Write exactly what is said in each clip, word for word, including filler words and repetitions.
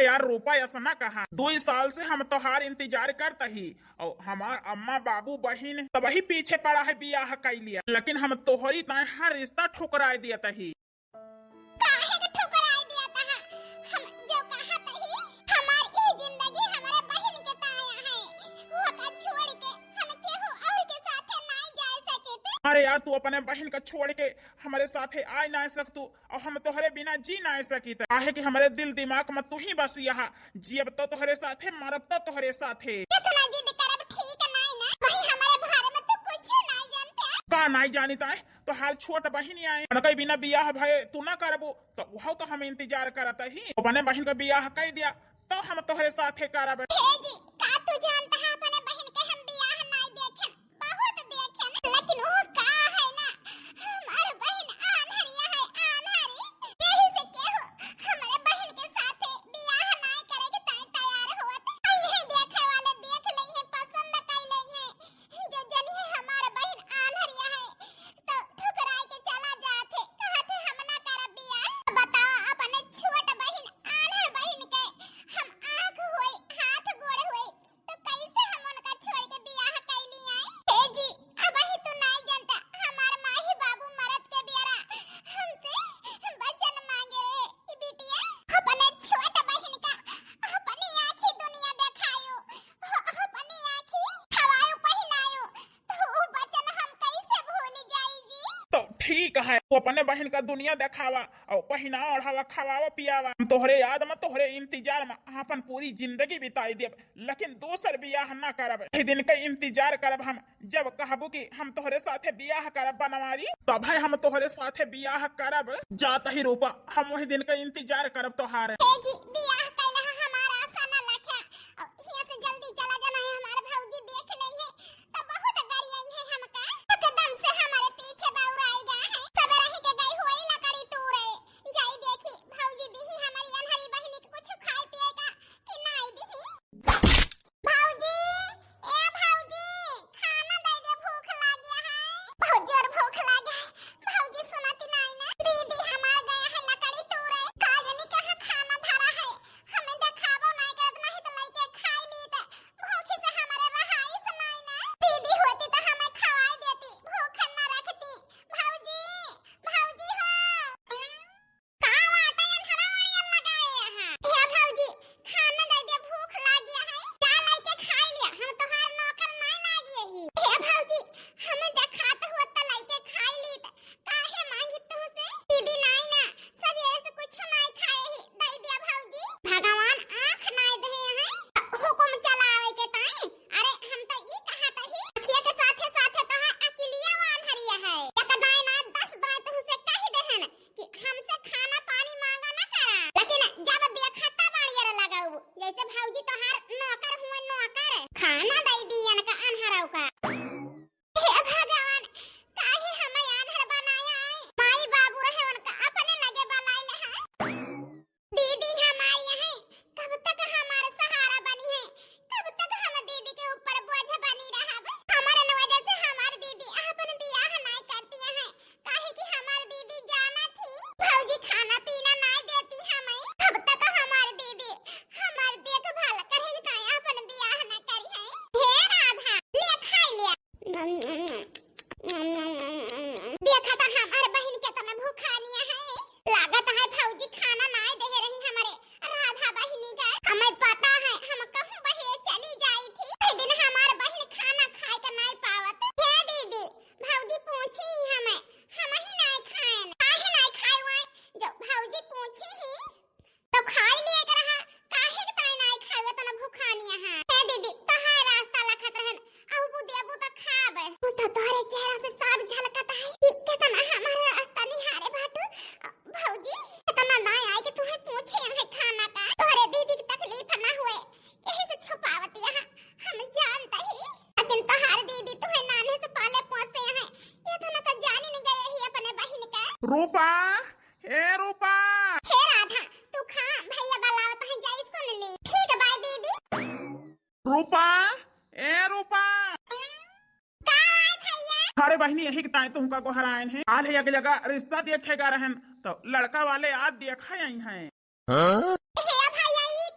यार रूपा, ऐसा ना कहा, दुई साल से हम तोहार इंतजार करत ही, और हमार अम्मा, बाबू, बहिन सब ही पीछे पड़ा है बियाह कइ लिया, लेकिन हम तोहरी ताए हर रिश्ता ठुकराए दियत ही। काहे के ठुकराए दियत हा? हम जो कहत ही, हमार ई जिंदगी हमरे बहिन के ताया है, ओका छोड़ के हम केहू और के साथे नाई जाए सकित। अरे यार, तू अपने बहिन का छोड़ के हमरे साथे आए ना सकतू, और हम तोहरे बिना जी ना सकित। काहे कि हमरे दिल दिमाग में तू ही बसिया हा, जियब तो तोहरे साथे, मरब तो तोहरे साथे। इतना जिद करब ठीक नाई ना, वही हमरे बारे में तू कुछ नाई जानते। का नाई जानित आए? तोहार छोट बहिन आए, उनके बिना बियाह भये तू ना करबू, तो वह तो हम इंतजार करत ही। अपने बहिन का बियाह कइ दिया, तो हम तोहरे साथे करब। हे जी, का तू जानत हा अपने बहिन के हम बियाह नाई देखेन, बहुत देखेन, लेकिन वो का है ना, हमार बहिन आन्हरिया है, आन्हरी। यही से केहू हमरे बहिन के साथे बियाह नाई करे के ताई तैयार होत। आ यही देखे वाले देख लई है, पसंद कइ लई है। जो जनी है हमार बहिन आन्हरिया है, तो ठुकराए के चला जात है, कहत है हम ना करब बियाह। बतावा, अपने छोट बहिन, आन्हर बहिन के हम आँख होई, हाथ गोड़ होई, तो कैसे हम उनका छोड़ के बियाह कैली आई? हे जी, अबही तू नाई जानता, हमार माई बाबू मरत के बेरा हमसे वचन मांगे रहे कि बिटिया, अपने छोट बहिन का अपनी आँखी दुनिया देखायो, अपनी आँखी खवायो पहिनायो, तो उ वचन हम कैसे भूल जाई जी? तो ठीक है, तू अपने बहिन का दुनिया देखावा और पहिनावा ओढ़ावा, खवावा पियावा। हम तोहरे याद में, तोहरे इंतजार में आपन पूरी जिंदगी बिताई देब, लेकिन दूसर बियाह ना करब। वही दिन का इंतजार करब हम, जब कहबू कि हम तोहरे साथे बियाह करब बनवारी, तब है हम तोहरे साथे बियाह करब। जात ही रूपा, हम वही दिन का इंतजार करब तोहार। हे जी, बियाह कैला हमारा आशा ना लखे। हियां से जल्दी चला जाना है, हमार भौजी देख लई है, तो बहुत गरियाई है हमका। एकदम से हमारे पीछे बौराई गए हैं। सब रही के गई होई लकड़ी तूरे। जाई देखी, भौजी दीही हमारी अनहरी बहिनी के कुछ खाए पिए का कि नाई दीही। भौजी, ए भौजी, खाना दे दे, भूख लाग गया है। बहुत जोर भूख लाग गया है। भौजी सुनती नाई ना। दीदी हमार गया है लकड़ी तूरे। का जानी कहाँ खाना धरा है। हमें देखाबो नाई करत, नहीं तो लइके खाई ली त भूखी से हमारे रहाई से नाई ना। दीदी होती तो हमें खवाई देती, भूख न रखती। भौजी, भौजी हो। का बाटे अनहरा ओनिया लगाए है? हे भौजी, खाना दे दे, भूख लाग गया है। जा लइके खाई लिया, हम तोहार नौकर नाई लागी ही। हे भौजी, हमें देखात हुआ त लइके खाई ली त काहे मांगी तुमसे? दीदी नाई ना, सब ऐसे कुछ नाई खाए ही, दे दिया भौजी। भगवान आँख नाई दे हैं, हुकुम चलावे के ताई। अरे हम तो ई कहत ही, अखिया के साथे साथे तो है अकिलिया वान हरिया है। एक दाई ना दस दाई तुमसे कह दे हैं कि हमसे खाना पानी मांगा ना करा, लेकिन जब देखा तब अड़ियर लगाऊ, जैसे भौजी तोहार नौकर हुए नौकर। खाना दे दियन का अनहरौ का। हे भगवान, काहे हमें आन्हर बनाया है? माई बाबू रहे उनका अपने लगे बुलाए ले है। दीदी हमारी है, कब तक हमारा सहारा बनी है? कब तक हम दीदी के ऊपर बोझ बनी रहब? हमारे न वजह से हमार दीदी अपन बियाह नाई करती है, काहे कि हमार दीदी जाना थी भौजी खाना पीना नाई देती हमें। कब तक हमार दीदी हमार देखभाल करे ताई अपन बियाह ना करी है? हे राधा, ले खाई लिया। देखा त हमार बहिन केतना भूखानिया है। लागत है भौजी खाना नाय देहे रही हमरे राधा बहिनी के। हमें पता है, हम कहूँ बहे चली जाई थी, वही दिन हमार बहिन खाना खाए के नाय पावत। हे दीदी, भौजी पूछी ही हमें, हम ही नाय खाएन। काहे नाय खाए वाए? जो भौजी पूछी ही तो खाई लिए के रहा, काहे के ताई नाय खावे तना भूखानी यहाँ। ए दीदी, तोहार रास्ता लखत रहन, अब वो देबू तो खाब। वो तो तोहरे चेहरा से साफ झलकत है कि केतना हमार रास्ता निहारे बाटू। भौजी, केतना नाय आई कि तुहे पूछे है खाना का। तोहरे दीदी की तकलीफ ना हुए, यही से छुपावत यहाँ हम जानते ही। लेकिन तोहार दीदी तुहे नाने से पाले पोसे है, ये तो ना तो जानी नहीं गए ही अपने बहिन का। रूपा, ए रूपा। हे राधा, तू खा, भैया बुलावत हैं, जाई सुन ली। ठीक बा दीदी। रूपा, ए रूपा। का है भैया? अरे बहिनी, यही के ताई तुमका गोहरायन है। आल है एक जगह रिश्ता देखे गा रहन, तो लड़का वाले आज देखे आई हैं। हाँ? हे भैया, ई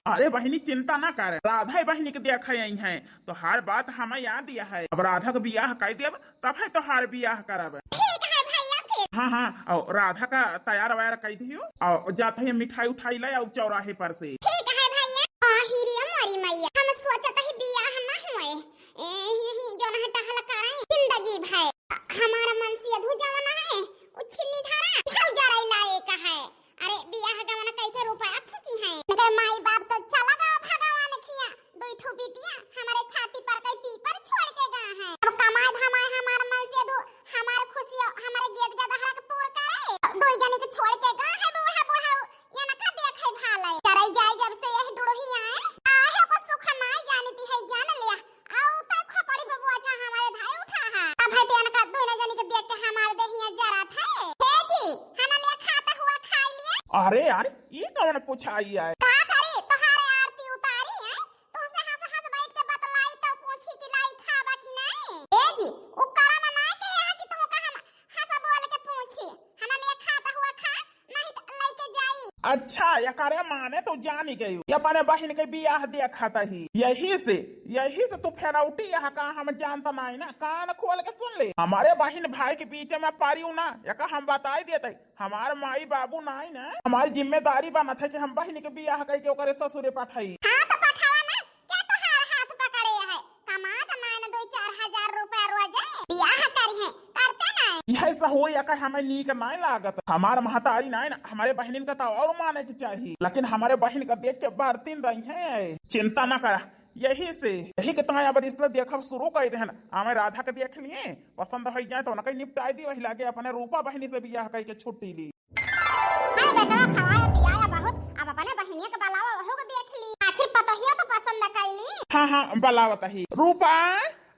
अरे बहिनी, चिंता ना करे, राधा बहिनी के देखे आई है, तोहार बात हमें याद दिया है। अब राधा के बियाह कइ देब, तब है तोहार बियाह करब। ठीक है भैया, फिर। हाँ, हाँ, और राधा का तैयार वैयार कइ दियो, और जात है मिठाई उठाई ले, और चौराहे पर से। ठीक है भैया। आही रे मोरी मैया, हम सोचत ही बियाह ना हुए, ए, यही जौन है टहल करे जिंदगी भर। हमारा मन से अधू जवन है, उ छिन्नी धरा, भौजाई लायक है। अरे, बियाह गवन कइके रुपया फूकी है। मगर माई बाप तो चला गवा भगवान खिया। दुई ठो बिटिया हमारे छाती पर कई पीपर छोड़ के गवा है। अब कमाए धमाए हमार मन से अधू, हमार खुशी, हमारे गेद गदहरा के पूर करे। दुई जनी के छोड़ के गवा है बूढ़ा बूढ़ा, ये ना का देखे भाले। चराई जाए जब से यही डुड़ही आए, आहे को सुख नाई जानती है, जान लिया। आउ तो खोपड़ी पे बोझा हमारे धाए उठा है। अब है तेन का दोनों जनी के देख के हमारे देहिया जरा था। हे जी, खाना ले खाता हुआ खाई लिए। अरे यार, ये कौन पूछाई है? का करी, तोहारे आरती उतारी है। तुमसे हंस हंस बैठ के बतलाई तो पूछी कि लाई खाबा कि नहीं। ए जी, उ करम ना कहे है कि तुमका हम हंस बोल के पूछी। खाना ले खाता हुआ खा, नहीं तो लेके जाई। अच्छा, एकरे माने तो जानी गई, ये अपने बहिन के बियाह देखत ही, यही से, यही से तू फेरौटी यहाँ का हम जानता नहीं ना। कान खोल के सुन ले, हमारे बहिन भाई के बीच में पारी ना, एका हम बताई देते, हमार माई बाबू नाई ना, हमारी जिम्मेदारी बनत है कि हम बहिन के बियाह कइके ओकरे ससुरे पठाई। हाँ तो पठावा ना, क्या तोहार हाथ पकड़े है? कमात नाई ना दो चार हजार रुपया रोजे, बियाह करी है, करते नाई। यह सहो या का हमें नीक नाई लागत। हमार महतारी नाई ना, हमारे बहिनिन का तो और माने के चाहिए, लेकिन हमारे बहिन का देख के बरतिन रही है। चिंता ना करा, यही से, यही के ताई अब रिश्ता देखब शुरू कर देहन। हमें राधा के देख लिए, पसंद हो जाए तो उनका निपटाई दी, वही लागे अपने रूपा बहिनी से बियाह कइके छुट्टी ली। अरे बेटवा, खवाया पियाया बहुत, अब अपने बहिनिया के बलावा, ओहू के देख ली, आखिर पतोहिया तो पसंद कैली। हाँ, हाँ, बलावत ही। रूपा,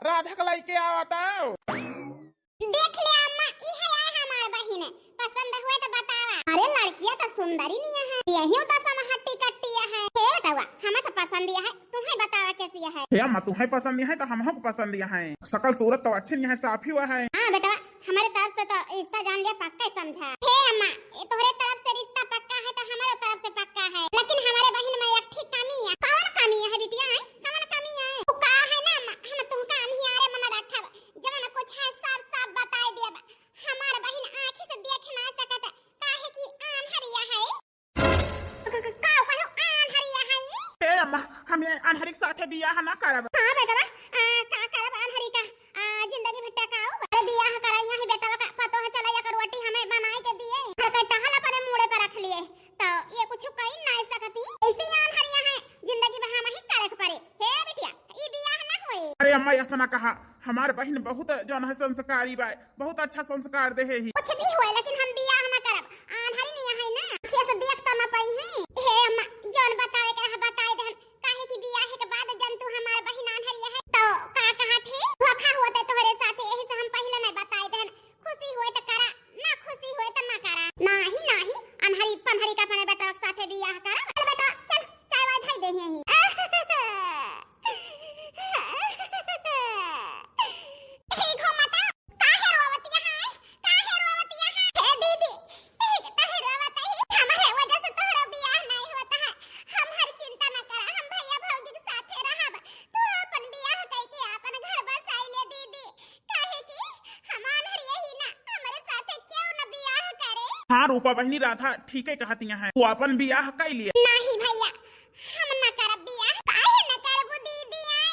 राधा के लइके आवत आओ। देख ले अम्मा, ई है यार हमार बहिन, पसंद हुए तो बतावा। अरे लड़किया तो सुंदरी निया है, यही तो समहट्टी कट्टिया है। हे बेटवा, हमें तो पसंद यह है, तुम्हें बतावा कैसी है। हे अम्मा, तुम्हें पसंद यह है तो हमहू को पसंद यह है, सकल सूरत तो अच्छी नहीं है, साफ ही हुआ है। हाँ बेटवा, हमारे तरफ से तो रिश्ता जान लिया, पक्का ही समझा। हे अम्मा, ये तोहरे तरफ से रिश्ता पक्का है तो हमारे तरफ से पक्का है, लेकिन हमारे बहिन में एक ठीक कमी है। कौन कमी है बिटिया, है? कौन कमी है? वो का है ना अम्मा, हम तुमका अनहियारे मन रखब, जवन कुछ है सब, सब बताई देब। हमार बहिन आँखी से देख ना सकत, काहे कि आन्हरिया है। क-, क-, का कहू, आन्हरिया है? ए अम्मा, हम ये आन्हरी के साथे बियाह ना करब। हाँ बेटवा, आ, का करब आन्हरी का? आ, जिंदगी भर टकाऊ। अरे बियाह कराइया ही बेटवा का, पतोह चला या रोटी हमें बनाए के दिए, घर का टहल अपने मूड़े पर रख लिए, तो ये कुछ कही ना सकती। ऐसे आन्हरिया है, जिंदगी भर हम ही करे के पड़े। हे बिटिया, ई बियाह ना होई। अरे अम्मा, ऐसा ना कहा, हमार बहिन बहुत जौन है संस्कारी बा, बहुत अच्छा संस्कार देहे ही। कुछ भी होए, लेकिन हम बियाह ना करब। आन्हरी नहीं है ना, आँखिया से देख तो ना पाई है। हे अम्मा, जौन बतावे के रहा बताई देहन, काहे कि बियाह के बाद जन तू हमार बहिन आन्हरी है, तो का कहा थे? धोखा होते तोहरे साथे, यही से हम पहले नहीं बताई देहन। खुशी होए तो करा, ना खुशी होए तो ना करा। नाही, नाही, आन्हरी पन्हरी का अपने बेटा के साथे बियाह करा। चल बेटा, चल, चाय वाय धई देहे ही। ठीक हो माता, काहे रोवतिया है? काहे रोवतिया है? हे दीदी, ठीक काहे रोवत ही? हमारे वजह से तोहरा बियाह नहीं होता है। हम हर चिंता न करा, हम भैया भौजी के साथे रहब। तू अपन बियाह कइके अपन घर बसाई ले दीदी, काहे कि हम आन्हर यही ना, हमारे साथे क्यों न बियाह करे? हाँ रूपा बहिनी, राधा ठीके कहतिया है, तू अपन बियाह कइ लिए। नहीं भैया, हम ना करब बियाह। काहे ना करबू दीदी? आए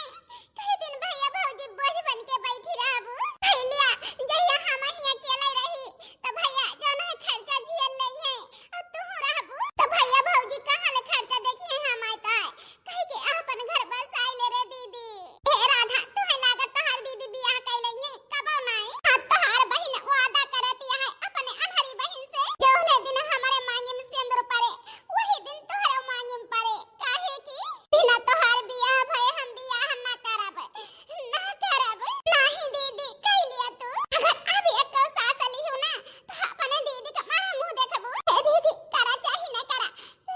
कई दिन भैया भौजी बोझ बन के बैठी रहबू। भैया, जहिया हम ही अकेले रही, तो भैया जौन है खर्चा झेल लई है। अब तू रहबू, तो भैया भौजी कहाँ ले खर्चा देखिए हम आए तो आए। कह के अपन घर बसाई ले रे दीदी। हे राधा, तुम्हें लागत तोहार दीदी बियाह कई लई है? कबो नहीं। अब तोहार बहिन वादा करतिया है अपने अनहरी बहिन से, जौने दिन हमारे मांगे में सिंदूर पड़े, वही दिन तोहरे मांगे में पड़े। काहे कि बिना तोहार बियाह भए हम बियाह ना करब, ना करब। नाही दीदी, कह लिया तू। अगर अब एको सांस ली हो ना, तो अपने दीदी का मारा मुंह देखबू। हे दीदी, करा चाहे ना करा,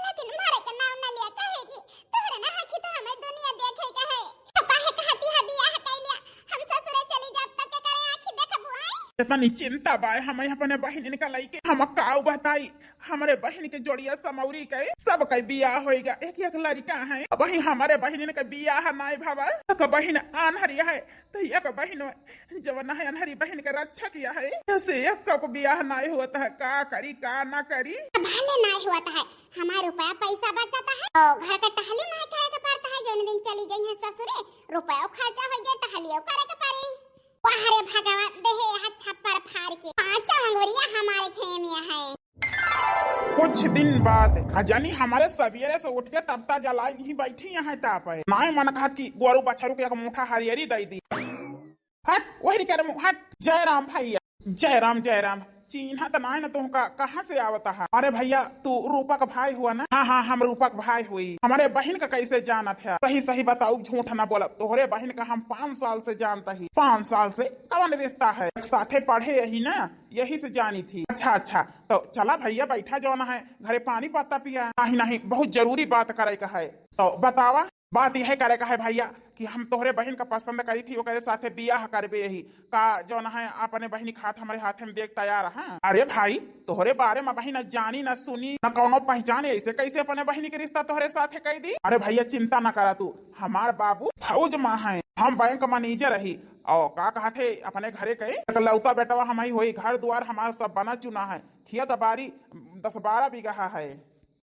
लेकिन मरे के नाम ना लिया। काहे कि तोहरे ना हकी तो हमें दुनिया देखे के है। तो काहे कहती है बियाह कह लिया, हम ससुरे चली जाब तो के करे आँखी देखबू? आए इतनी चिंता बाय हमें अपने बहिन का लइके, हम काऊ बताई। हमरे बहिन के जोड़िया समौरी के, सब के बियाह होइगा, एक एक लड़िका है। अबहीं हमरे बहिनिन के बियाह नाई भवा, एक बहिन आन्हरी है, त एक बहिन जवन है, अन्हरी बहिन के रक्षा किया है, ऐसे एक को बियाह नाई होत है, का करी, का ना करी। भले नाई होत है, हमार रुपया पैसा बचत है, और घर का टहली नाई करे के पड़त है, जौन दिन चली जइहैं ससुरे, रुपया खर्चा होइ जाए, टहलियो करे के पड़ी। वाह रे भगवान, देहे यहाँ छप्पर फाड़ के, पाँचों अंगुरिया हमारे खेमिया है। कुछ दिन बाद, आ जानी हमरे सवेरे से उठ के तब ता जलाई नहीं बैठी यहाँ ताप है। नाय मन कहत कि गोरू बछरू के एक मुठा हरियरी दई दी। हट, वही रे मुँह, हट। जय राम भैया, जय राम, जय राम। चिन्हत नाय न तुमका, कहाँ से आवत है? अरे भैया, तू रूपा का भाई हुआ ना? हाँ, हाँ, हम रूपा का भाई हुई। हमरे बहिन का कैसे जानत है? सही, सही बताऊ, झूठ ना बोलब। तोहरे बहिन का हम पाँच साल से जानत ही। पाँच साल से? कवन रिश्ता है? एक साथे पढ़े यही ना, यही से जानी थी। अच्छा, अच्छा, तो चला भैया, बैठा जौन है, घरे पानी पत्ता पिया। नहीं, नहीं, बहुत जरूरी बात करे का है। तो बतावा। बात यह करे का है भैया कि हम तोहरे बहिन का पसंद करी थी, ओकरे साथे बियाह करबे यही। का जौन है अपने बहिनी खात हमरे हाथे में देख तैयार है? अरे भाई, तोहरे बारे में बहिन न जानी, न सुनी, न कौनो पहचान, ऐसे कैसे अपने बहिनी के रिश्ता तोहरे साथे कई दी? अरे भैया, चिंता न करा तू, हमार बाबू फौज में है, हम बैंक मैनेजर रही। और का कहत है, अपने घरे के एकलौता बेटवा हम ही होई, घर दुआर हमार सब बना चुना है, खेत बारी दस बारह बीघा है।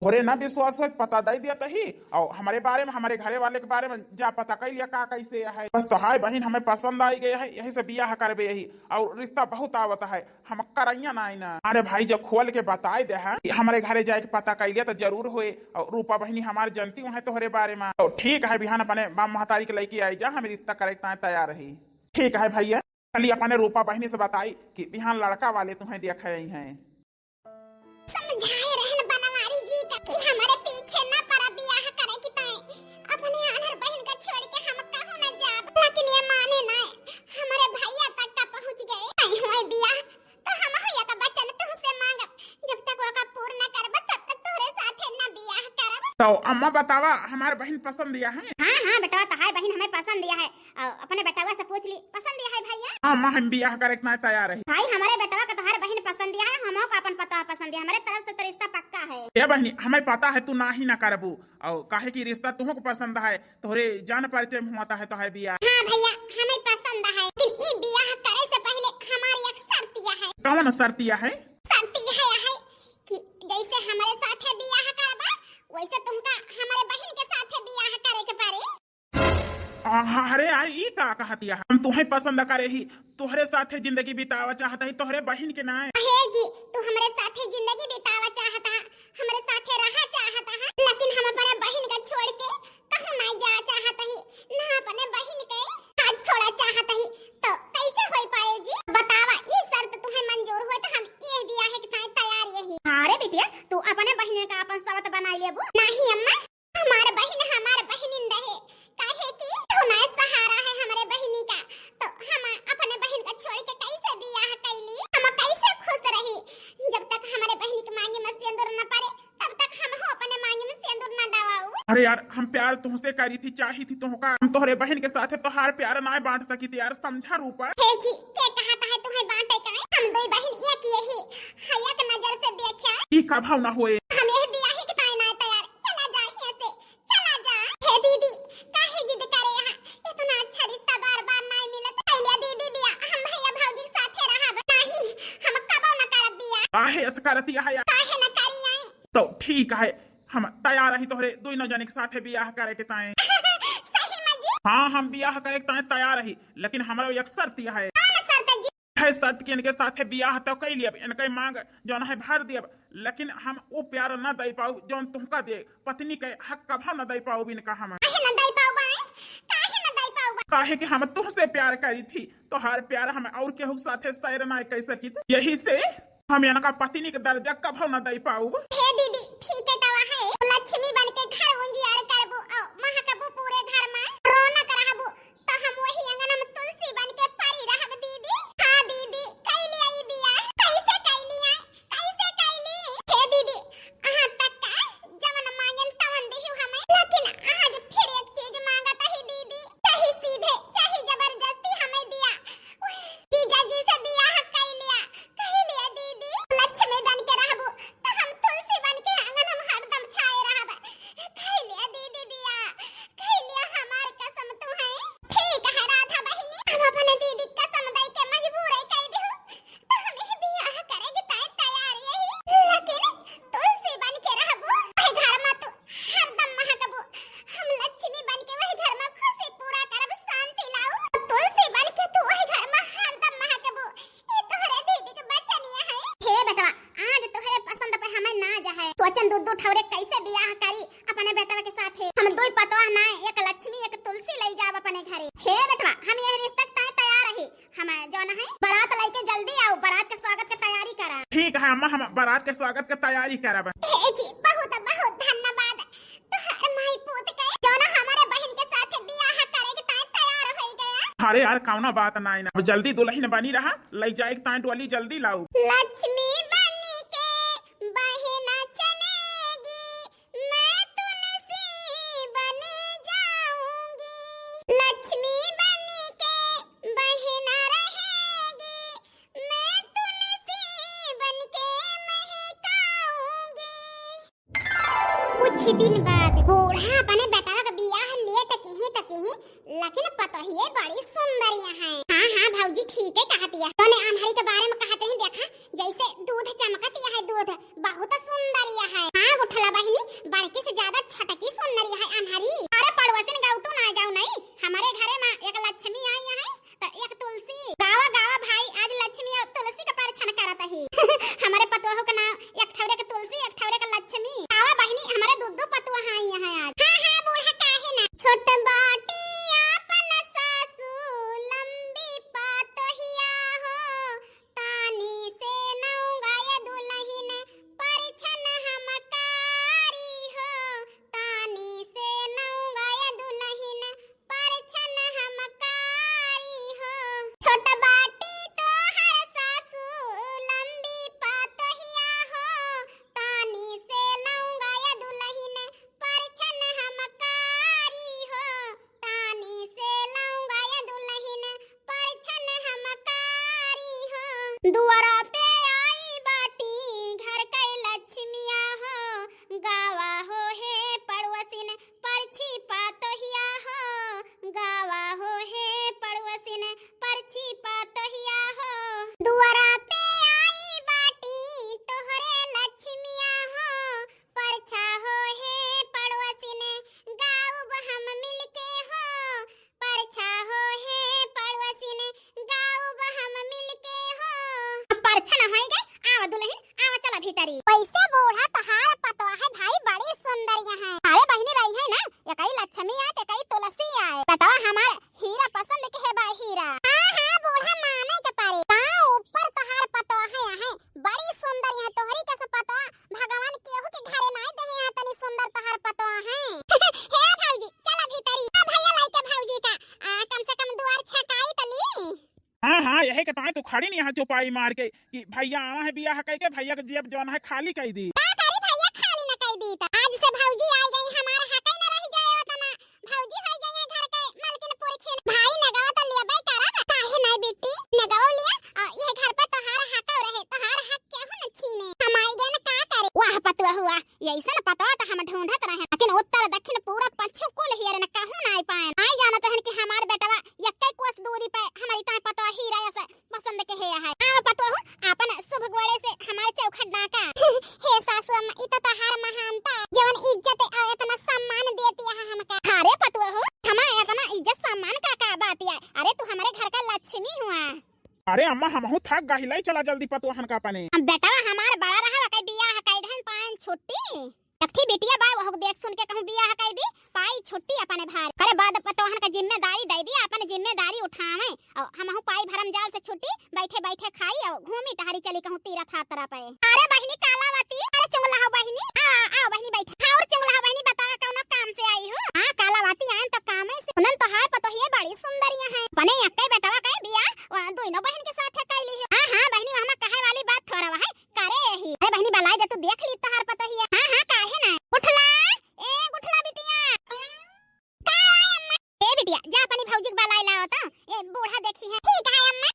तोहरे ना विश्वास होय, पता दे दिया तही, और हमरे बारे में, हमरे घरे वाले के बारे में जा पता कर लिया का कैसे है। बस तो हाय बहिन, हमें पसंद आई गए है, यही से बियाह करबे यही, और रिश्ता बहुत आवत है, हम करैया ना आई ना। अरे भाई, जब खोल के बताए दे है कि हमरे घरे जाए के पता कर लिया तो जरूर होए, और रूपा बहिनी हमार जनती है तोहरे बारे में। तो ठीक है, बिहान अपने बाप महतारी के लेके आई जा, हम रिश्ता करे के ताए तैयार रही। ठीक है भैया, चलिए अपने रूपा बहिनी से बताई कि बिहान लड़का वाले तुम्हें देखे आई हैं। समझाए रहन बनवारी जी का कि हमरे पीछे न पड़ा बियाह करे की ताई। अपने आनर बहिन का छोड़ के हम कहूँ न जाब, लेकिन ये माने नाय। हमरे भैया तक का पहुँच गए। नहीं होए बियाह तो हम हो या का वचन तुमसे मांगब, जब तक वो का पूर्ण करब तब तक तोहरे साथे न बियाह करब। तो अम्मा बतावा, हमार बहिन पसंद दिया है? हाँ, हाँ बेटवा, तहार बहिन हमें पसंद दिया है। अ, अपने बेटवा से पूछ ली, पसंद दिया है भैया? हाँ माँ, हम बियाह करे के ना तैयार है। भाई, हमरे बेटवा का तोहार बहिन पसंद दिया है, हमहू का अपन पतोह पसंद दिया है, हमरे तरफ से तो रिश्ता पक्का है। ए बहिनी, हमें पता है तू ना ही ना करबू, और काहे कि रिश्ता तुहू को पसंद है, तोहरे जान परिचय में हुआ है तो है बियाह। हाँ भैया, हमें पसंद है, लेकिन ई बियाह करे से पहले हमारी एक शर्तिया है। कौन शर्तिया है? शर्तिया है, है कि जैसे हमरे साथे बियाह करबा, वैसे तुमका हमरे बहिन के साथे बियाह करे के पड़ी। आ, अरे यार, ई का कहतिया? हम तुहे पसंद करे ही, तोहरे साथे जिंदगी बितावा चाहत ही, तोहरे बहिन के नाय। हे जी, तू हमरे साथे जिंदगी बितावा चाहत हा, हमरे साथे रहा चाहत हा, लेकिन हम अपने बहिन का छोड़ के कहूँ ना जा चाहत ही, ना अपने बहिन के हाथ छोड़ा चाहत ही, तो कैसे हो पाए जी? बतावा, ई शर्त तुहे मंजूर होए तो हम ये बियाह के ताई तैयार यही। अरे बिटिया, तू अपने बहिन का अपन सवत बनाई लेबू? नहीं अम्मा, हमार बहिन हमार बहिनिन रहे, काहे कि तू ना सहारा है हमरे बहिनी का, तो हम अपने बहिन का छोड़ के कैसे बियाह कैली? हम कैसे खुश रही जब तक हमरे बहिनी के मांगे में सिंदूर न पड़े, तब तक हम हो अपने मांगे में सिंदूर न डवाऊ। अरे यार, हम प्यार तुहसे करी थी, चाही थी तुहका, हम तोहरे बहिन के साथे तोहार प्यार ना बांट सकी थी यार, समझा रूपा। हे जी, के कहत है तुम्हें बांटे का? हम दो बहिन एक यही है, एक नजर से देखे। ई का भाव ना होए? हम यह बियाह के ताई ना तैयार, चला जा यहाँ से, चला जा। हे दीदी, काहे जिद करे यहाँ? इतना अच्छा रिश्ता बार बार नहीं मिलत। कैलिया दीदी बियाह, हम भैया भौजी के साथे रहब। नहीं, हम कबो न करब बियाह। काहे ऐसा करती है यार? काहे न करी आई? तो ठीक है, हम तैयार रही तोहरे दोनों जने के साथे बियाह करे के ताए। सही में जी? हाँ, हम बियाह करे के ताए तैयार रही, लेकिन हमरा एक शर्त है। कौन शर्त जी? है शर्त कि इनके साथे बियाह तो कैली, अब इनके मांग जौन है भर दियब, लेकिन हम वो प्यार न दे पाऊ जौन तुमका दे। पत्नी के हक कभा न दे पाऊ इनका हम। काहे न दे पाऊ बाई? काहे न दे पाऊ बा? काहे कि हम तुमसे प्यार करी थी, तोहार प्यार हम और केहू के साथे share ना कर सकी थी, यही से हम इनका पत्नी के दर्जा कभो न दे पाऊ। हे दीदी, ठीक है, तवा है, लक्ष्मी बन के घर उजियार करबू, औ महकबू पूरे घर में, रौनक रहबू, तो हम वही अंगना में तुलसी बन के पड़ी रहब दीदी। हाँ दीदी, कैली आई बियाह, कैसे कैली आई, कैसे कैली? हे दीदी, अहाँ तक का जवन मांगेन तवन दिहु हमें, लेकिन आज फिर एक चीज मांगत ही दीदी, चाहे सीधे, चाहे जबरदस्ती हमें दिया। जीजा जी से बियाह कैलिया, कैलिया दीदी, लक्ष्मी बन के रहबू, तो हम तुलसी दू दू ठौरे कैसे बियाह करी अपने बेटवा के साथे? हम दुई पतोह ना, एक लक्ष्मी, एक तुलसी लई जाब अपने घरे। हे बेटवा, हम यह रिश्ता के ताईं तैयार ही। हम जौन है बारात लइके जल्दी आउ, बारात के स्वागत के तैयारी करा। ठीक है अम्मा, हम बारात के स्वागत के तैयारी करब। हे जी, बहुत बहुत धन्यवाद। तोहार माई पूत के जौन हमरे बहिन के साथे बियाह करे के ताईं तैयार होई गया। अरे यार, कौनो बात नाई ना, अब जल्दी दुलहिन बनी रहा, लई जाए के ताईं डोली जल्दी लाउ। लक्ष्मी बनी के बहिना चलेगी, मैं तुलसी बन जाऊंगी। लक्ष्मी बन के बहिना रहेगी, मैं तुलसी बन के महकाऊंगी। कुछ दिन बाद बूढ़ा अपने बेटवा के बियाह लेट किही त किही, लेकिन पतोहिए बड़ी सुंदर यहाँ है। हाँ, हाँ, भौजी ठीक है कहतिया। तोने अन्हरी के बारे में कहते ही देखा, जैसे दूध चमकतिया है, दूध बहुत सुंदरिया है। हाँ, गुठला बहिनी, बड़की से ज्यादा छटकी सुंदरिया है अन्हरी। अरे पड़ोसिन, गाऊ तू ना गाऊ नहीं, हमारे घरे में एक लक्ष्मी आई है, तो एक तुलसी। गावा, गावा भाई, आज लक्ष्मी और तुलसी का परछन करत ही। हमारे पतोह के नाम एक ठौरे के तुलसी, एक ठौरे के लक्ष्मी। गावा बहिनी, हमारे दू दू पतोह आई हैं आज। हाँ, हाँ, बूढ़ा काहे ना। छोट बाटी आपन सासू लंबी पतोहिया हो, तानी से नौगाय दुलहिन परछन हम कारी हो, तानी से नौगाय दुलहिन परछन हम कारी हो। छोट बाटी तोहर सासू लंबी पतोहिया हो, तानी से नौगाय दुलहिन परछन हम कारी हो, तानी से नौगाय दुलहिन परछन हम कारी हो। दुआरा पे आई बाटी घर के लक्ष्मिया हो, गावा हो हे पड़ोसिन परछी पतोहिया हो, गावा हो हे पड़ोसिन परछी पतोहिया हो। दुआरा पे आई बाटी तोहरे लक्ष्मिया हो, परछा हो हे पड़ोसिन, गाउब हम मिलके हो, परछा हो हे पड़ोसिन, गाउब हम मिलके हो। अब परछा न होइगे, आवा दुलहिन, आवा चला भीतरी। वैसे बूढ़ा तोहार पतोह है भाई, बड़ी सुंदर यहाँ। अरे बहिनी रही है ना, एकई लक्ष्मी आए, एकई तुलसी आए। बेटवा हमार हीरा पसंद के है बा हीरा। हाँ, हाँ, बूढ़ा माने के परे। गाँव ऊपर तोहार पतोह है, बड़ी सुंदर यहाँ तोहरी के से पतोह भगवान केहू के घरे नाई देहे, यहाँ तनी सुंदर तोहार पतोह है। हे भौजी, चला भीतरी। हाँ भैया, लाइके भौजी का, आ, कम से कम दुआर छकाई त ली। हाँ, हाँ, यही के ताईं तू खड़ी नहीं यहाँ चौपाई मार के कि भैया आवा है बियाह कई के, भैया के जेब जौन है खाली कई दी। का करी भैया खाली न कई दी त? आज से भौजी आई गई, हमार हक ही न रह जाए वतना। भौजी होई गई है घर के मालकिन पुरखिन। भाई नगवा त लेबे करब, काहे नाई बिट्टी? नगवा लिया, आ, ये घर पे तोहार हक रहे, तोहार हक केहू न छीने। हम आई गए न का करे? वाह पतोह हुआ, ऐसन पतोह त हम ढूंढत रहे, लेकिन उत्तर दक्षिण पूरब पश्चिम कुल हेरे न कहूँ नाई पाए। नाई जानत रहन कि हमार बेटवा यक्के कोस दूरी पे हमारी ताईं पतोह हीरा ऐसे पसंद के है। आवा पतोह, आपन शुभ गोड़े से हमारे चौखट डाका। हे सासू अम्मा, ई त तोहार महानता, जवन इज्जत और इतना सम्मान देती है हमका। अरे पतोह, हमार इतना इज्जत सम्मान का, का बात है? अरे तू हमारे घर का लक्ष्मी हुआ। अरे अम्मा, हमहू थक गहिलाई, चला जल्दी पतोहन का अपने। अब बेटवा हमार बड़ा रहा, कई बियाह कई धन पाएन छुट्टी। एक ठी बिटिया बा, वहू देख सुन के कहूँ बियाह कई दी, पाई छुट्टी अपने भार। करे बाद पतोहन का जिम्मेदारी दे दी, अपन जिम्मेदारी उठावे। और हमहू पाई भरम जाल से छुट्टी, बैठे बैठे खाई और घूमी टहरी चली कहूँ तीरथ यात्रा पे। अरे बहिनी कालावती, अरे चुंगला हो बहिनी, आ, आ, आओ बहिनी बैठा। हाँ, और चुंगला हो बहिनी, बतावा कौनो काम से आई हो? हाँ, कालावती आयन तो काम से। उन्हन तोहार पतोहिए बड़ी सुंदरिया है। अपने यक्के बेटवा कई बियाह, वहाँ दोनों बहिन के साथ कैली है। हाँ, हाँ बहिनी, वहाँ कहे वाली बात थोड़ा है, करे यही। अरे बहिनी बलाई दे, तू देख ली तोहार पतोहिए। हाँ, हाँ, काहे ना। गुठला, ए गुठला बिटिया। का है अम्मा? ए बिटिया, जा अपनी भौजी के बलाई लाओ तो। ए बूढ़ा देखी है। ठीक है अम्मा।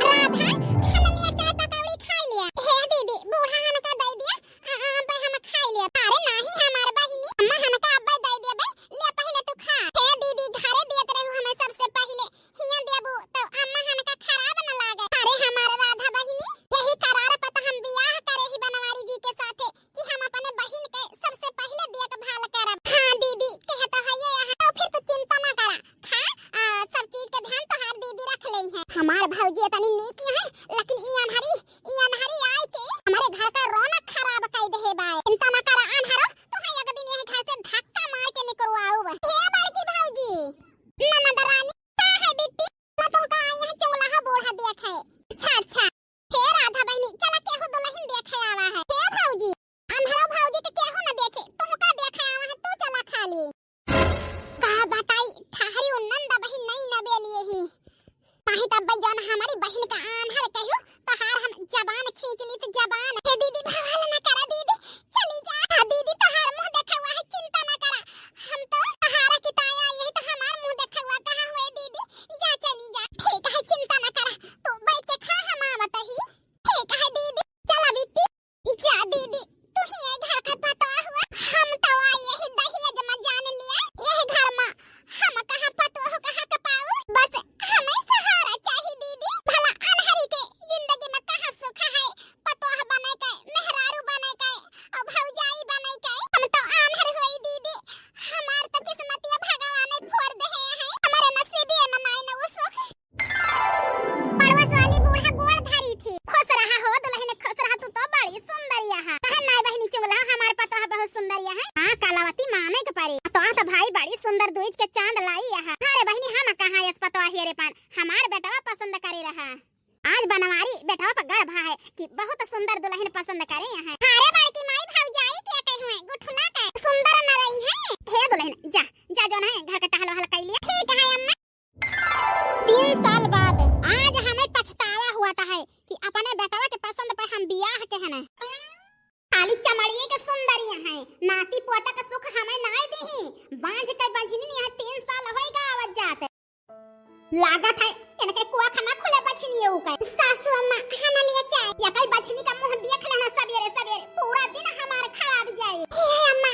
राधा, हम लिया चाय पकौड़ी खा लिया। हे दीदी, बूढ़ा हन का दे दिया। आ, आ, अब्बे हम खा लिया। अरे नाही हमार बहिनी, अम्मा हन का अब्बे दे दिया बे। ले पहले तू खा। हे दीदी, घरे दियत रहू हमें सबसे पहले। हियां देबू तो अम्मा हन का खराब न लागे। अरे हमार राधा बहिनी, यही करार पर तो हम बियाह करे ही बनवारी जी के साथे। कि हम अपने बहिन के सबसे पहिले देखभाल करब। हाँ दीदी, कहे तो हइये है। तो फिर तू चिंता ना करा, खा, आ, सब चीज के ध्यान तोहार दीदी रख लेई है। हमार भौजी इतनी नीक है, लेकिन ई अन्हरी, ई अन्हरी आए के हमारे घर का रौनक खराब कर दे बा। हे बड़की भौजी, ननद रानी, का है बिट्टी? चला तोहका आई है चुगलहा बूढ़ा देखे। अच्छा, अच्छा। हे राधा बहिनी, चला केहू दुलहिन देखे आवा है। हे भौजी, अन्हरो भौजी के केहू न देखे, तोहका देखे आवा है, तू चला खाली। का बताई, ठहरी उ नंद बहिन नई नबेली ही। नाहीं तब जौन हमरी बहिन का आन्हर कहियो, तोहार हम जबान खींच ली त जबान। हे दीदी, बवाल न करा दीदी, चली जा। हाँ दीदी, तोहार मुँह देखा हुआ है, चिंता न करा। हम तो तोहारा की ताया यही तो हमार मुँह देखा हुआ कहाँ हुए दीदी, जा चली जा। ठीक है, चिंता न करा, तू बैठ के खा, हम आवत ही। ठीक है दीदी, चला बिट्टी। जा दीदी, तू ही ए घर का पतोह हुआ। हम तो आ यही दहेज में जान लिया। यही घर में हम कहाँ पतोह कहाँ का पाऊ? बस हमें सहारा चाही दीदी। भला अनहरी के जिंदगी में कहाँ सुख है? पतोह बने के, मेहरारू बने के, और भौजाई बने के। हम तो आन्हर होई दीदी। हमार तो किस्मतिया भगवान फोड़ दे है। हमारे नसीबे में नाई न उ सुख। पड़ोस वाली बूढ़ा गोड़ धरी थी। खुश रहा हो दुलहिन, खुश रहा, तू तो बड़ी सुंदरिया है। कहे नाई बहिनी चुगला, हमार पतोह बहुत सुंदरिया है। हाँ कलावती, माने के पड़ी। तो आ तो भाई बड़ी सुंदर दूज के चांद लाई है। अरे बहिनी, हम कहाँ यस पतोह हियरे पान, हमार बेटवा पसंद करे रहा। आज बनवारी बेटवा पर गर्व है कि बहुत सुंदर दुलहिन पसंद करे हैं। अरे बड़की माई भौजाई के कही हुए गुठला के सुंदर न रही है। हे दुलहिन, जा, जा जौन है घर का टहल वहल कर लिया। ठीक है अम्मा। तीन साल बाद आज हमें पछतावा हुआ था है कि अपने बेटवा के पसंद पे हम बियाह के है ना। खाली चमड़िए के सुंदरिया है, नाती पोता का सुख हमें नाई देही। बांझ के बंझनी नहीं है, तीन साल होएगा आवत जात। लागत है इनके कुआ खाना खुले बछनिए उके। सासू अम्मा, खाना लिए चाय। या कई बछनी का मुंह देख लेना सबेरे सबेरे, पूरा दिन हमार खराब जाए। हे अम्मा,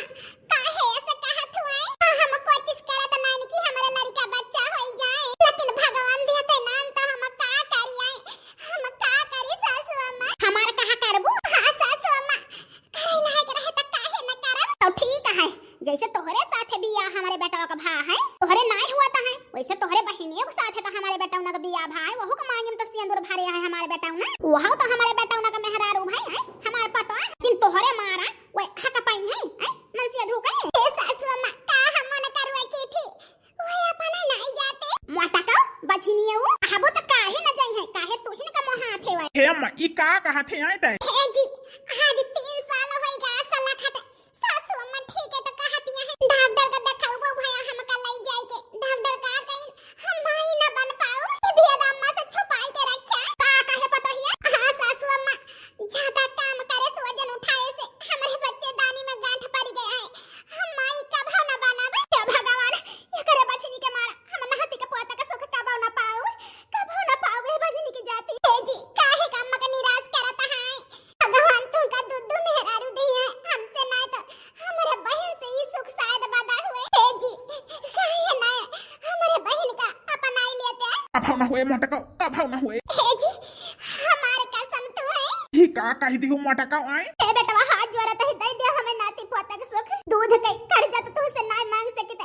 काहे ऐसे कहत हुए? हम कोशिश करत नाइन कि हमारे लड़का बच्चा होई जाए, लेकिन भगवान देते नान तो हम का करिए? हम का करी सासू अम्मा? हमार कहा करबू? हाँ सासू अम्मा, करे लायक रहे त काहे न करब? तो ठीक है, जैसे तोहरे साथे बियाह हमारे बेटवा का भा है, तोहरे नाय हुआ त है, वैसे तोहरे बहिनियों के साथे तो हमारे बेटवा का बियाह भा है, वहू का मांगे में तो सिंदूर भरे है हमारे बेटवा ना, वहू तो हमारे बेटवा का मेहरारू भाई है, हमार पतोह, लेकिन तोहरे मारा वह हक पाई है, हैं? मनसिया धोखा है। हे सासू अम्मा, का हम मन करवा की थी? ओए, अपना नाई जाते। मोटा का बझिनिया वो, कहबो त काहे न जाई है, काहे तू ही न का मोहा थे वै। हे अम्मा, ई का कहा थे आए तै? हे जी, आज तीन साल होई गा सलाखत। सासू अम्मा ठीक है तो कहतिया है। डॉक्टर का देखाऊ भैया, हमका लई जाए के। डॉक्टर का कहीं हम माई न बन पाऊ। ई भी अम्मा से छुपाई के रखा। का कहे पतोहिया? हाँ सासू अम्मा, ज्यादा काम करे से वजन उठाए से हमरे बच्चेदानी में गांठ पड़ गया है। हम माई कभो न बनब। हे भगवान, एकरे बछनी के मारा हम नाती के पोता के सुख कभो न पाऊ, कभो न पाऊ ए बछनी की जाति। हे जी, काहे का अम्मा के निराश करत है? भगवान तुमका दू दू मेहरारू दिए, हमसे ना तो हमरे बहन से ई सुख शायद बदा हुए। हे जी, काहे ना हमरे बहन का अपनाई लेते? कभो न हुए मोटको, कभो न हुए। हे जी, हमार कसम तू है। ई का कह दिहू मोटको आए? हे बेटवा, हाथ जोड़त ही, दे दे हमें नाती पोता के सुख। दूध के कर्जा तो तुमसे ना मांग सकित,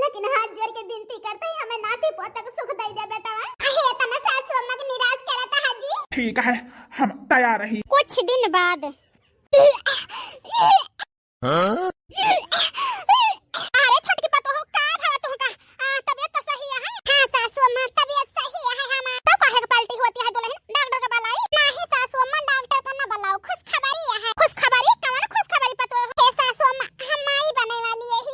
लेकिन हाथ जोड़ के विनती करत ही, हमें नाती पोता के सुख दे दे बेटवा। अहे, इतना सासू अम्मा के निराश करत है जी। ठीक है, हम तैयार रही। कुछ दिन बाद। हाँ? अरे छोटकी पतोह, का भवा तुहका? आ, तबियत तो सही है? हाँ सासू अम्मा, तबियत सही है हमार। तो काहे के पलटी होती है दुलहिन? डॉक्टर के बुलाई? नहीं सासू अम्मा, डॉक्टर का ना बुलाओ, खुशखबरी है। खुशखबरी? कवन खुशखबरी पतोह? हे सासू अम्मा, हम माई बने वाली है ही।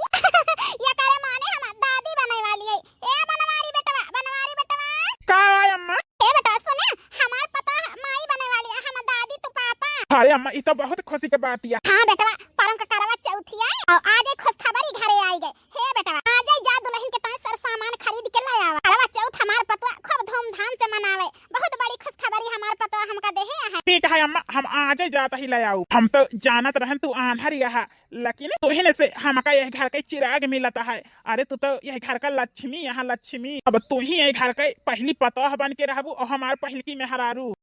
ये करे माने हम दादी बने वाली है। ए बनवारी बेटवा, बनवारी बेटवा। का है अम्मा? ए बेटवा सुने, हमार पतोह माई बने वाली है, हम दादी तो पापा। अरे अम्मा, ई तो बहुत खुशी के बात है। हाँ बेटवा, परम का करवा चौथ है और आज एक खुशखबरी घरे आई गए। हे बेटवा, आज ही जा दुलहिन के ताई सर सामान खरीद के ले आवा। करवा चौथ हमार पतोह खूब धूमधाम से मनावे, बहुत बड़ी खुशखबरी हमार पतोह हमका देहे है। ठीक है अम्मा, हम आज ही जात ही ले आऊ। हम तो जानत रहन तू आन्हर यहा, लेकिन तुहिन से हमका यह घर के चिराग मिलत है। अरे तू तो यह घर का लक्ष्मी, यहाँ लक्ष्मी। अब तू ही यह घर के पहली पतोह बन के रहबू और हमार पहली की मेहरारू।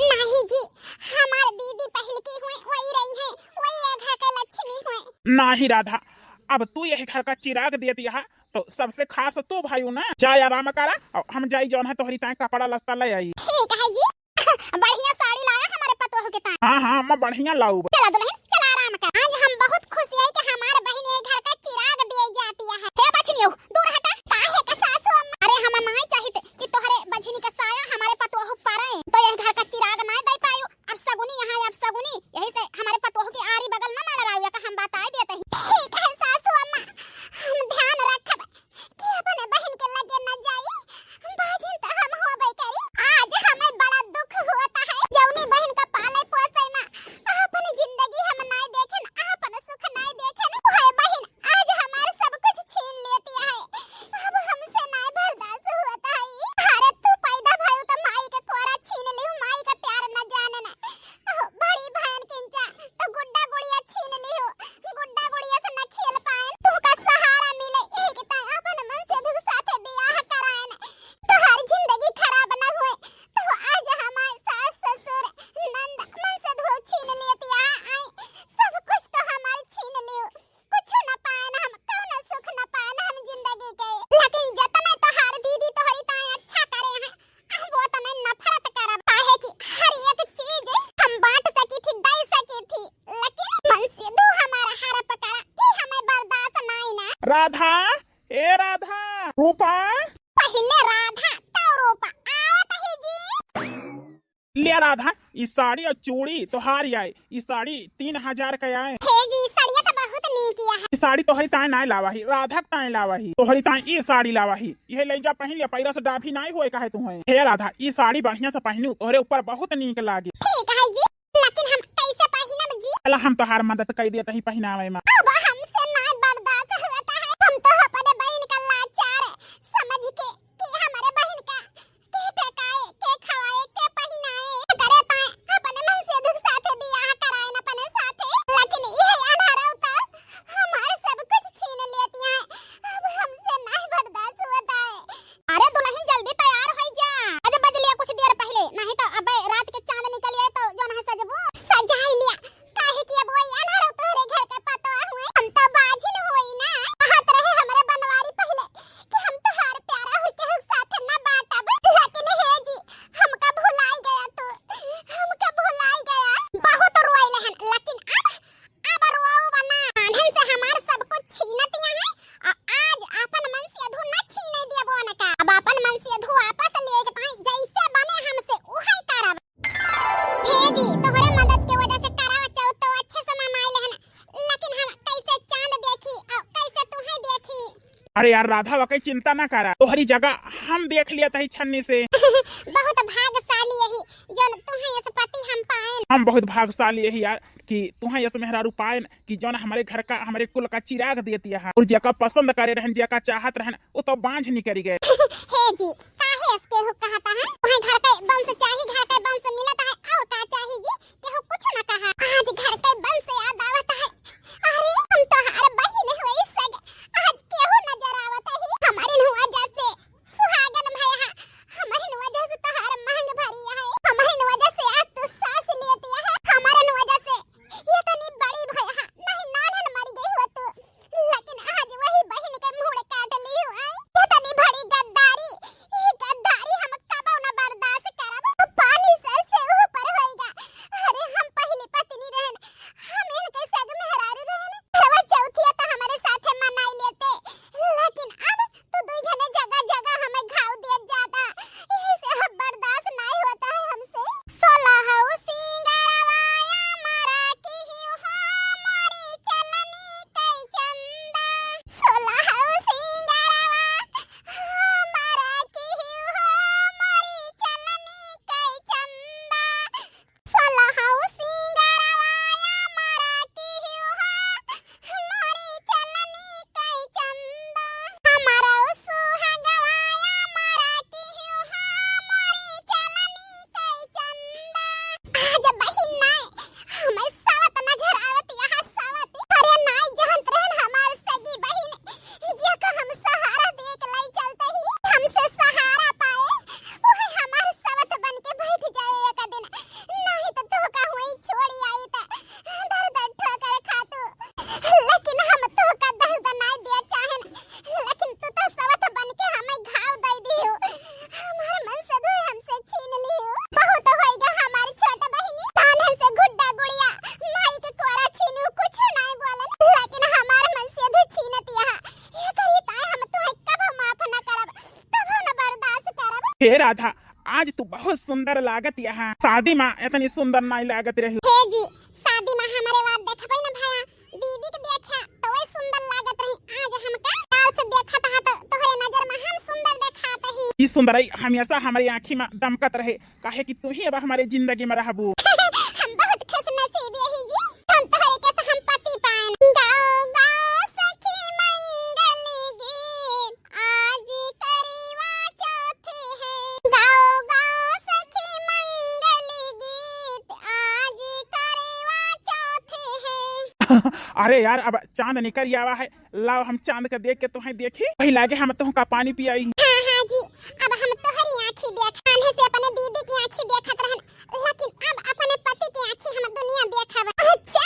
नहीं जी, हमार दीदी पहली की हुए, वही रही है, वही यह घर के लक्ष्मी हुए। नहीं राधा, अब तू यह घर का चिराग दे दिया है, तो सबसे खास तू भाई ना। जाए आराम करा और हम जाई जौन है तोहरी ताए कपड़ा लत्ता ले आई। ठीक है जी। बढ़िया साड़ी लाया हमारे पतोह के ताए। हाँ, हाँ, अम्मा बढ़िया लाऊ। चला दुलहिन, चला आराम कर। आज हम बहुत खुश है कि हमारे बहन ये घर का चिराग दिए जाती है। राधा, ए राधा, रूपा। पहिले राधा, तौ रूपा। आवत ही जी। ले राधा, ई साड़ी और चूड़ी तोहार आए। ई साड़ी तीन हजार का आए। हे जी, ई साड़िया तो बहुत नीक है। ई साड़ी तोहरी ताई नाय लावा ही, राधा के ताई लावा ही। तोहरी ताई ई साड़ी लावा ही। इहे ले जा, पहिन ले, पैरा से डाभी नाय होए कहे तुहे। हे राधा, ई साड़ी बढ़िया से पहिनू, तोहरे ऊपर बहुत नीक लागे। ठीक है जी, लेकिन हम कैसे पहिनब जी? चला, हम तोहार मदद कई देत ही पहिनावे में। अब हमसे नाय बर्दाश्त होता है, हम तो अपने बहन का लाचार समझ के कि हमारे बहन का के टकाए, के खवाए, के पहिनाए, करे ताए अपने मनसेधु के साथे बियाह कराए न अपने साथे, लेकिन इहे अनहरौता हमार सब कुछ छीन लेती है। अब हमसे नाय बर्दाश्त होता है। अरे दुलहिन, जल्दी तैयार होइ जा। अरे बज लिया कुछ देर पहिले, नहीं तो अब रात के चांद निकल आए तो जौन है सजबू। सजाई लिया, काहे कि अब वही अनहरौ तोहरे घर के पतोह हुए, हम तो बाझिन होई ना। कहत रहे हमरे बनवारी पहिले कि हम तोहार प्यार और केहू के साथ ना बांटब, लेकिन हे जी, हमका भुलाई गया तू, हमका भुलाई गया। बहुत रोइले हन, लेकिन अब अब रोऊ बना, आन्हन से हमार सब कुछ छीनत यहाँ है, और आज आपन मनसेधु न छीने दियबो न का। अब आपन मनसेधु वापस ले के ताई जैसे बने हमसे उहे करब। हे जी, तोहरे मदद के वजह से करवा चौथ तो अच्छे से मनाई लेहन, लेकिन हम कैसे चांद देखी और कैसे तुहे देखी? अरे यार राधा, वकई चिंता ना करा, तोहरी जगह हम देख लिया तही छन्नी से। बहुत भाग्यशाली यही जौन तुहे यस पति हम पाएन। हम बहुत भाग्यशाली यही यार कि तुहे यस मेहरारू पाएन कि जौन हमरे घर का, हमरे कुल का चिराग देती है और जेका पसंद करे रहन, जेका चाहत रहन, वो तो बांझ निकरी गए। हे जी, काहे यस केहू कहता है? तुहे घर के वंश चाही, घर के वंश मिलत है, और का चाही जी? केहू कुछ ना कहा। आज घर के वंश याद आवत है। अरे, हम तोहार बहिन होई सग, आज केहू नजर आवत ही। हमरिन वजह से सुहागन भया है, हमरिन वजह से तोहार मांग भरी है, हमरिन वजह से आज तू सांस लेती है, हमरिन वजह से ये तनी बड़ी भया है, नहीं नानन मरी गई हो तू, लेकिन आज वही बहिन के मुड़ काट ली हो। आई ये तनी बड़ी गद्दारी, ये गद्दारी हम कबो न बर्दाश्त करब। पानी सर से ऊपर होइगा। अरे हम पहली पत्नी रहन, हम इनके सग मेहरारू रहन। करवा चौथिया तो हमारे साथे मनाई लेते, लेकिन अब तू दुई जने जगह जगह हमें घाव दिया जाता, इसे अब बर्दाश्त नहीं होता है हमसे। सोलह सिंगरवा हमारा की हो मोरी चलनी कई चंदा। सोलह सिंगरवा हमारा की हो मोरी चलनी कई चंदा। सोलह सिंगरवा हमारा की हो मोरी चलनी कई चंदा। हमारा सुहागवा हमारा की हो मोरी चलनी कई चंदा। आज बहिन नाय, हमें सावत नजर आवत यहाँ सावत। अरे नाय जानत रहन हमार सगी बहिन, जेका हम सहारा दे के लाई चलते ही, हमसे सहारा पाए, वही हमार सावत बन के बैठ जाए एक दिन। नहीं तो तोहका हुई छोड़ी आई त दर दर ठोकर खातू। लेकिन हम तोहका दर्द नाय दिया चाहन, लेकिन तू तो सवत बन के हमें घाव दे दियो। हमार मनसेधु हमसे छीन लियो। बहुत होइगा हमार छोट बहिनी, ताने से गुड्डा गुड़िया माई के कोरा छीनू कुछ नाय बोलन, लेकिन हमार मनसेधु छीनत यहाँ। ये करी ताए हम तोहे कबो माफ न करब, कबो न बर्दाश्त करब। हे राधा, आज तू बहुत सुंदर लागत यहाँ। शादी मा इतनी सुंदर नाय लागत रही। हे जी, शादी मा हमरे बाद देखबे न भया, दीदी के देखा तो वही सुंदर लागत रही। आज हमका गाल से देखत हा तो तोहरे नजर मा हम सुंदर देखात ही। ई सुंदरई हमेशा हमरे आँखी मा दमकत रहे, काहे कि तू ही अब हमरे जिंदगी मा रहबू। हम बहुत खुश नसीबी ही जी, हम तोहरे के हम पति पाएन। गाओ गाओ सखी मंगल गीत, आज करवा चौथ है। गाओ गाओ सखी मंगल गीत, आज करवा चौथ है। अरे यार, अब चांद निकल आवा है, लाओ हम चांद के देख के तुहे देखी, वही लागे हम तुहका पानी पियाई। हाँ हाँ जी, अब हम तोहरी आँखी देख, आन्हे से अपने दीदी की आँखी देखत रहन, लेकिन अब अपने पति की आँखी हम दुनिया देखब। अच्छा,